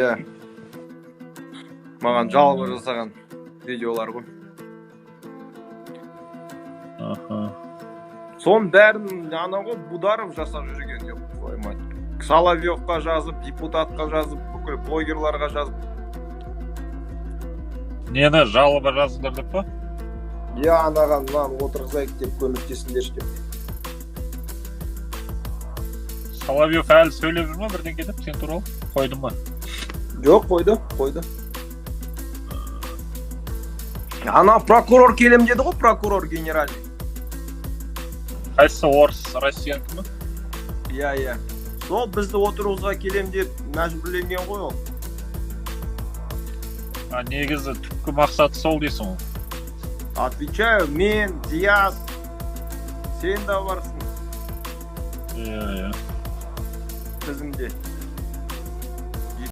Иә, маған жалоба жасаған видеолар ғой. Соның бәрін ана ғой, Бударов жасап жүрген, ёб твою мать. Соловьевқа жазып, депутатқа жазып, бүкіл блогерларға жазып. Нені, жалоба жазыңдар деп па? Иә, анаған, мынаны отырғызайық деп, көмектесіңдерші деп. Соловьев әлі сөйлеп жүр ма бірдеңке деп сен туралы, қойды ма? Жоқ, қойды, қойды. Ана прокурор келем деді ғой, прокурор генеральный. Қайсысы, орыс, россиянікі ма? Иә, сол бізді отырғызға келем деп мәжбүрленген ғой ол. А, негізі түпкі мақсаты сол дейсің ғой. Отвечаю, мен, Диас, сен де барсың Иә. тізімде.